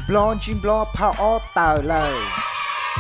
Nplob ntsib nplob phab ob tawm lawm.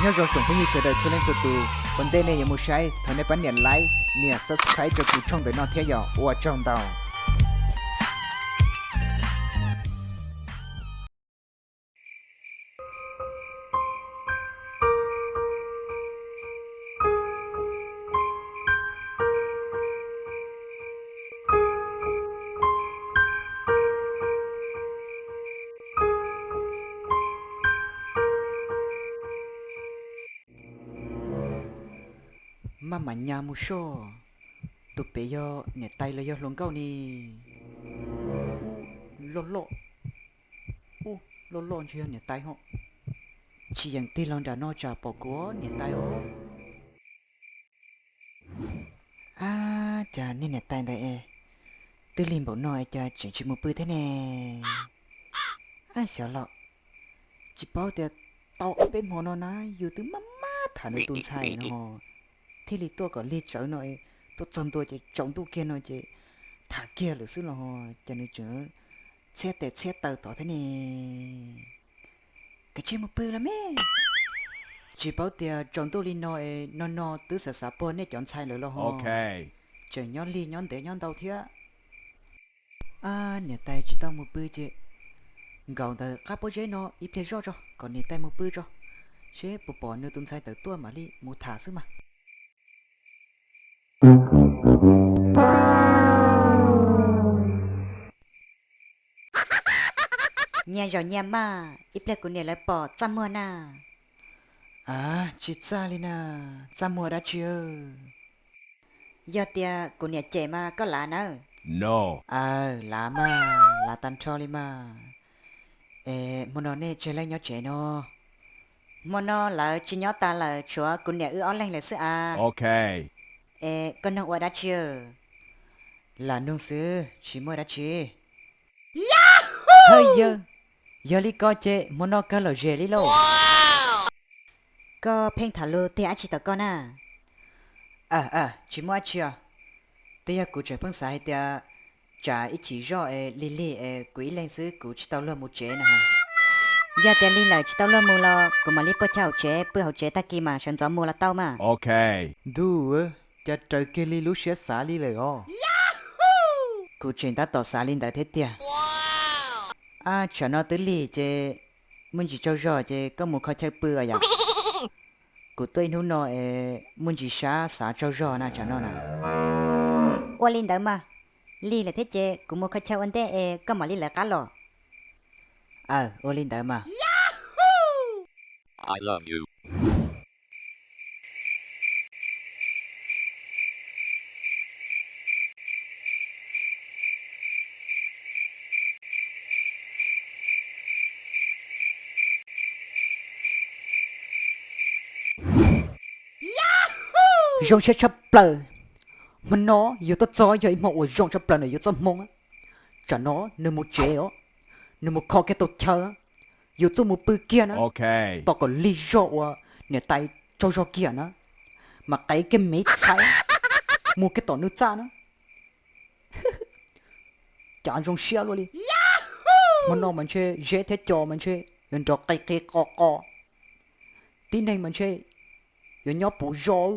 Nyob zoo tsoom phooj ywg sawv daws txhua leej txhua tus, ua ntej nej yuav mus saib thov nej pab nias like, nias subscribe rau kuv tshooj ntawm no thiab yog ua tsaug ntau. Maj mam nyas mus soj, tus pem yog niam tais los yog hluas nkauj ne? Ub, loj loj, ub, loj loj ntshe yog niam tais ho. Tsis yeem tig los nram no tsam pom kuv niam tais os. Ab, cas niag niam tais ntawd es twb lig npaum no es cas tseem tsis mus pw thiab ne? Ab, xyov los, tsis paub tias tau ob peb hmo no na yus twb maj maj tham nws tus ntxhais no thiaj li tuaj kom lig tsawv no, tuaj txog ntua ces tsaus ntuj kiag no ces tham kiag lawm xwb los cas nws tseem txhiab tes txhiab taw tod thiab ne? Kav tsij mus pw los me. Tsis paub tias tsaus ntuj li no es no no twb xav xav puag nej cov ntxhais lawm los ho. Tseem nyob lig nyob ntev nyob ntau thiab. Ab, niam tais tsis tau mus pw ces nkaum ntawm qab pob zeb no ib pliag zoj tso kom niam tais mus pw tso, seb puas pom nws tus ntxhais tawm tuaj mam li mus tham xwb mas. Nyias zaum nyias maj, ib pliag kuv niam lawv pom txaj muag na. Av, tsis txaj li na, txaj muag dab tsi? Yog tias kuv niam cem mas koj lav nawb. Aw, lav mas, lav tag nrho li mas. Es hmo no nej tsawg leej nyob tsev no? Hmo no lawv tsis nyob tas lawm, tshuav kuv niam wb ob leeg lawm xwb av. Es koj nug ua dab tsi? Lam nug xwb tsis muaj dab tsi. Hawj yawg, yog li ko ces hmo no kawg lom zem li lauj. Koj pheej tham lus tiag dab tsi tom koj na? Aw, tsis muaj dab tsi os. Twb yog kuv tseem pheej xav hais tias tsam ib chim zoj es lig lig es kuv ib leeg xwb kuv tsis tau luag mus tsev na. Yog tias lig lawm tsis tau luag mus los kuv mam li puag chaw hauv tsev pw hauv tsev tag kis mas sawv ntxov mus los tau mas. Ntuj, cas raws kiag li lub siab xav li lawm os. Kuv tseem tab tom xav li ntawd thiab tiag. Ab, tsam no twb lig ces muaj ntsis tsaug zog ces koj mus kho chaw pw os yom. Kuv tuaj ib hnub no es muaj ntsis sab xav tsaug zog na tsam no na. Ua li ntawd mas, lig lawm thiab ces kuv mus kho chaw ua ntej es koj mam li lawv qab los. Aw, ua li ntawd mas. Zoo siab tshaj plaws. Hmo no yus tuaj txog yog ib hmo uas zoo tshaj plaws ntawm yus txoj hmoo. Tsam no nws mus tsev os, nws mus kho kiag tau chaw, yus txuj mus pw kiag na. Tos kom lig zog uas niam tais tsaug zog kiag na, mas qev kiag me txhais mus kiag tom nws txaj na. Cas zoo siab luaj li. Hmo no mas ntshe zeb thiab cos mas ntshe yuav nrov qis qis qos qos. Tib neeg mas ntshe yuav nyob puv zos.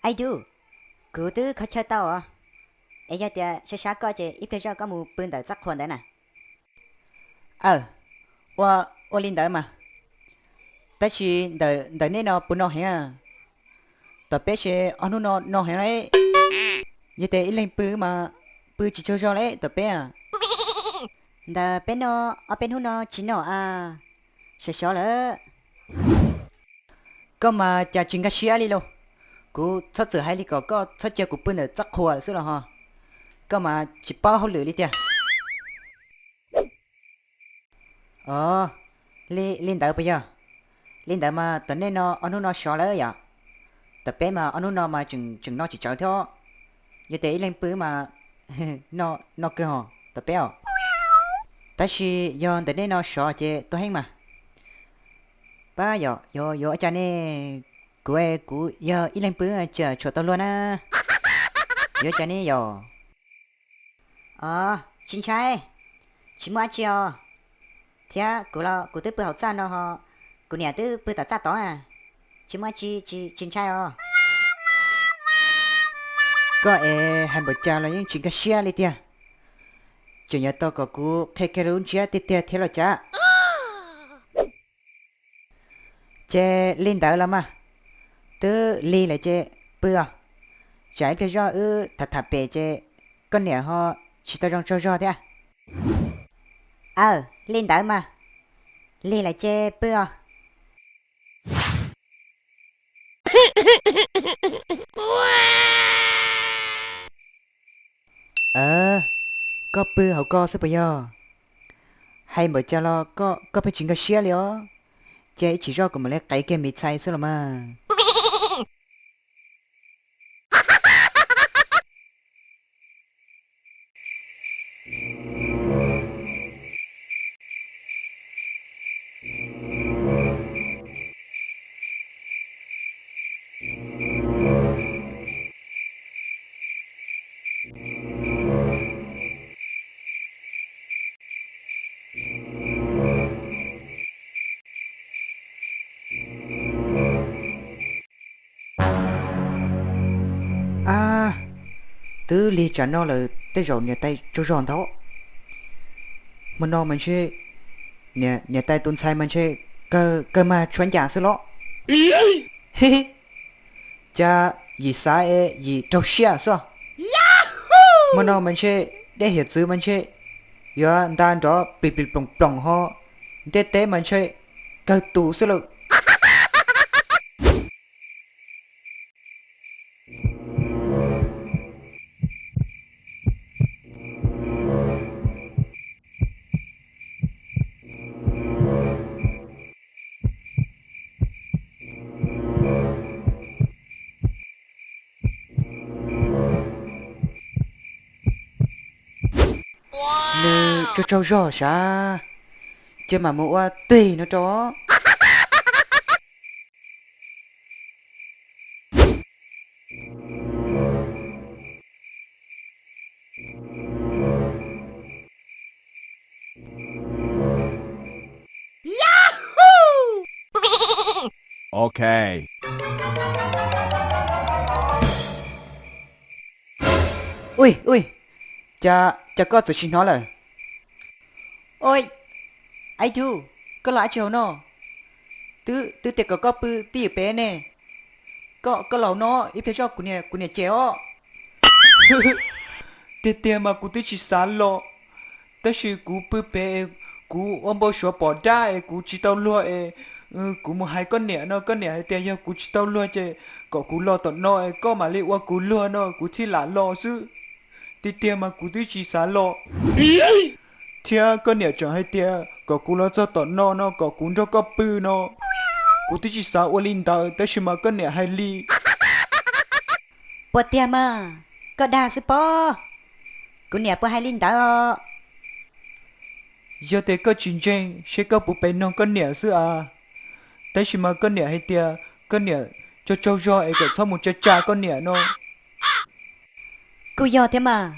Ai du, kuv twb kho chaw tau os. Es yog tias sab sab koj ces ib pliag zoj koj mus pw ntawm txaj qhua ntawd na. Aw, ua, ua li ntawd mas. Tab sis ntawm nej no puas no heev? Tom peb ces ob hnub no no heev lawm. Yog tias ib leeg pw mas pw tsis tsaug zog lawm tom peb. Ntawm peb no ob peb hnub no tsis no a, sawv sov lawm. Koj mas cas tsis nkag siab li lauj. Kuv txhob txwm hais li kom koj txhob cia kuv pw ntawm txaj qhua lawm xwb los ho. Koj mas tsis paub hauj lwm li tiag. Os, li, li ntawd puas yog? Li ntawd mas tom nej no ob hnub no sov lawm yom? Tom peb mas ob hnub no mas tseem, tseem no tsis tsawv thiab. Yog tias ib leeg pw mas no, no kawg hos tom peb os. Tab sis yog ntawm nej no sov ces tuaj heev mas. Pab yom, yuav, yuav ua cas ne? Kuv, kuv yog ib leeg pw tseem tshuav tau luag na. Yuav cas ne yom? Os, tsis ntshai, tsis muaj dab tsi os. Thiab kuv los kuv twb pw hauv txaj no ho, kuv niam twb pw tom txaj tod, tsis muaj dab tsi, tsis ntshai os. Koj es hais npaum cas los yeej tsis nkag siab li tiag. Tseem yuav tau kom kuv qhia kiag lub ntsiab tiag tiag thiab los cas? Ces li ntawd los mas, twb lig lawm ces pw os. Tsam ib pliag zoj wb tham tham pem ces koj niam ho tsis tau zoo tsaug zog thiab. Aw, li ntawd mas, lig lawm ces pw os. Koj pw hauv ko xwb puas yog? Hais npaum cas los koj pheej tsis nkag siab li os. Ces ib tsam zoj kuv mam li qev kiag me ntsis xwb los mas. A, twb lig tsam no lawm tej zaum niam tais tsaug zog ntag. Hmo no mas ntshe niam tais tus ntxhais mas ntshe kawg kawg mas tshuav ncas xwb los. Cas yim xav es yim raug siab xwb. Hmo no mas ntshe dej hiav txwv mas ntshe yuav nta nrov plis plis ploos ploos ho, ntiaj teb mas ntshe kawg tus xwb lawm. Nws tsaug tsaug zog sav, cia mam mus ua twg no rau. Ok. Ui, ui, cas, cas koj txawm tsis hnov lawm? Oi, ais tug, koj los dab tsi hauv no? Twb, twb tias kom koj pw twj ywm pem ne. Koj, koj los hauv no ib pliag zoj kuv niam, kuv niam cem os. Tiag tiag mas kuv twb tsis xav los, tab sis kuv pw pem es kuv ua npau suav pom dab es kuv tsis tau luag es kuv mus hais koj niam no, koj niam hais tias yog kuv tsis tau luag ces kom kuv los tom no es koj mam li ua kuv luag no kuv thiaj lam los xwb. Tiag tiag mas kuv twb tsis xav los, thiab koj niam tseem hais tias kom kuv los txog tom no no kom kuv nrog koj pw no. Kuv twb tsis xav ua li ntawd tab sis mas koj niam hais li. Puas tiag mas, koj dag xwb pob. Kuv niam puas hais li ntawd os? Yog tias koj tsis ntseeg seb koj puas pem noog koj niam xwb as. Tab sis mas koj niam hais tias koj niam tsaug tsaug zog es kom txhob mus tsa tsa koj niam no. Kuj yog thiab mas,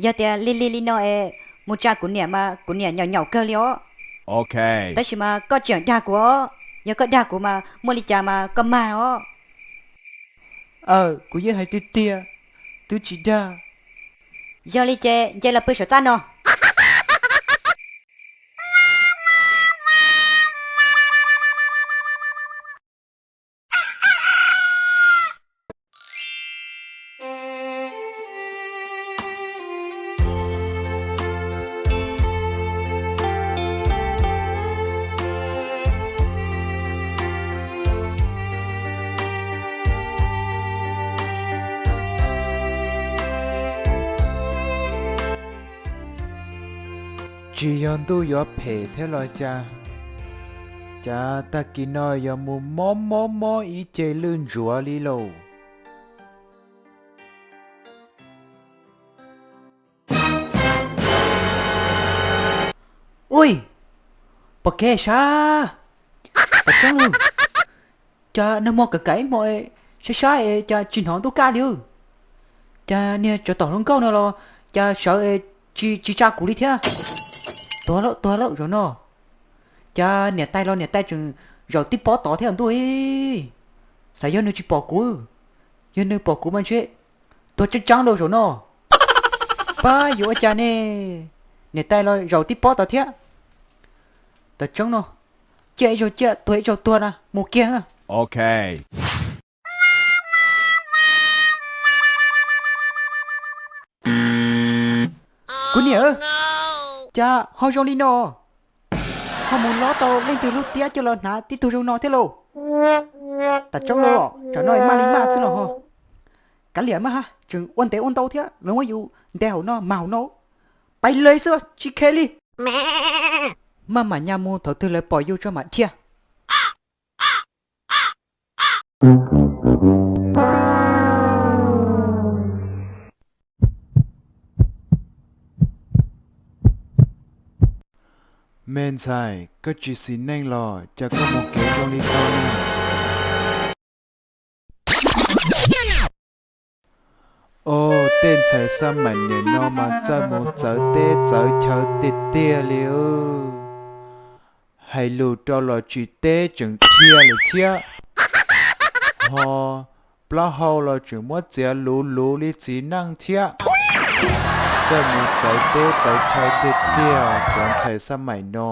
yog tias lig lig li no es mus tsa kuv niam mas kuv niam nyaum nyaum kawg li os. Tab sis mas koj tseem dag kuv os, yog koj dag kuv mas muaj li cas mas koj mag os. Aw, kuv yeej hais tiag tiag, twb tsis dag. Yog li ces nce los pw saum txaj no. Tsis yog ntuj yuav phem thiab los cas, cas tag kis no yuav mus mob mob mob ib ce lwj ntsuav li lauj. Ui, pom kev sab, pom tseeb lawm. Cas nag hmo kav kav ib hmo saib saib es cas tsis hnov ntuj kaj li. Cas niag tsov tom hluas nkauj no los cas sawv tsis tsa kuv li thiab. Tuag lawm, tuag lawm zaum no. Cas niam tais los niam tais tseem zaum tib pob tod thiab ntuj. Xav yog nws tsis pom kuv, yog nws pom kuv mas ntshe tuag tseeb tseeb rau zaum no. Pab yuav ua cas ne, niam tais los zaum tib pob tod thiab. Tam tseeb no, ciaj ib zaug ciaj tuag ib zaug tuag na, mus kiag. Kuv niam, cas ho zoo li no, ho mus lob tau leej twg lub tiab coj los hnav tib tug zoo no thiab lauj? Tam tseeb los tsam no maj li maj xwb los ho. Kav liam maj ha, tseem ua ntev ua ntau thiab los muab yus ntes hauv no mas hauv no, pais lawm xwb tsis khe li. Maj mam nyas mus thaum twg lawv pom yus tso mam dhia. Me ntxhais, koj tsis xis neej los cas koj mus kev zoo li ko na? Os, tej ntxhais xab maim niam no mas txawj mus txawv teb txawv chaw tiag tiag li. Hais lus rau los tsis teb tseem dhia lawm thiab, ho plaub hau los tseem muab txiav luv luv li txiv neej thiab. Txawj mus txawv teb txawv chaw tiag tiag cov ntxhais xab maim no.